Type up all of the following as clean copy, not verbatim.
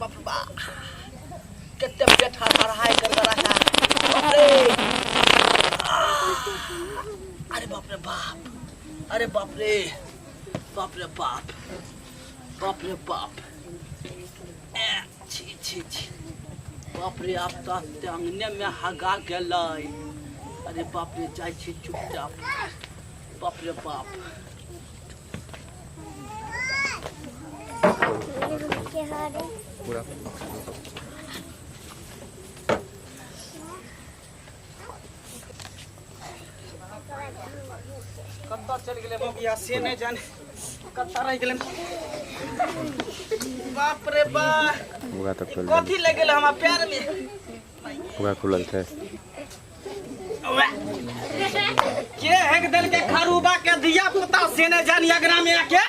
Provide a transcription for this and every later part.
बाप रे बाप, कते पेट हड़हड़ाय गड़गड़ा है। बाप रे, अरे बाप रे बाप, अरे बाप रे, बाप रे बाप, बाप रे बाप, ए छी छी छी, बाप रे, आब तऽ अंगने में हगा गेलै। अरे बाप रे, जाइ छी चुपचाप। बाप रे बाप। कतऽ चलि गेलै बबिया से नहि जाने, कतऽ रहि गेलै। बाप रे बा, ओकरा तऽ खोलि कथी लागि गेलै हमरा पैर में? ओकरा खुलल छै। के हेक देलकै खरूबा के धिया पुता से नहि जानी। अगना में आके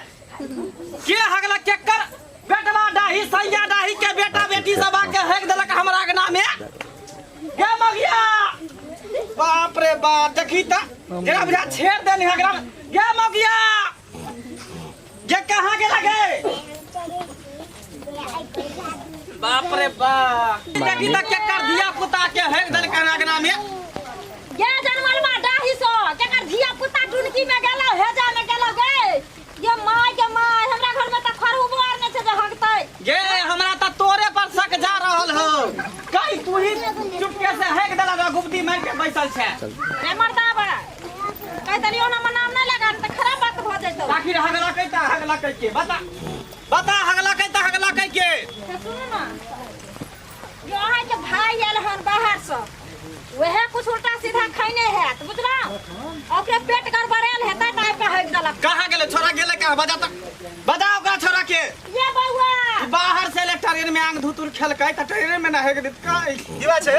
के हगला? केकर बेटवा डाही, सैया डाही के बेटा बेटी सब आके हेक देलक हमरा अगना में? गे मगिया, बाप रे बाप, देखी त जेना बुझा छेड़ देनी अगना में। गे मगिया, गे कहाँ गेला गे? बाप रे बाप, देखी त केकर धिया पुता के हेक देलक अगना में। गे जनमलमा डाही सो, केकर धिया पुता डुनकी में गेलो, हेजा में गेलो? गे ये my के my, हमरा घर में त खरूबो आर नै छै जे हगतै। गे, हमरा त तोरे पर शक जा रहल हो, कहीं तू ही चुपके से हेक देलक, गुप्ती मार के बैसल छै। रे मर्दाबा, कहि देलियौ ना, नाम नै लगा त खराब बात भ जैतौ। आखिर हगला कै त हगला कै के? बता बता, हगला कै त हगला कै के? तऽ सुनू ना, जो अहाँके भाई आयल हन बाहर से, वएह कुछ उल्टा सीधा खैने हैत, बुझलहुँ? ओकरे पेट गड़बड़ायल हेतै तऽ आबि कऽ हगि देलक। कहाँ गेलै छोरा? गेलै कहाँ? बजा त, बजा ओकरा छोरा के। ये बौआ। बाहर से ले, ट्रेन में आंग धुतुर खेलकै त ट्रेन में ना हेक देत कै? की बात छै?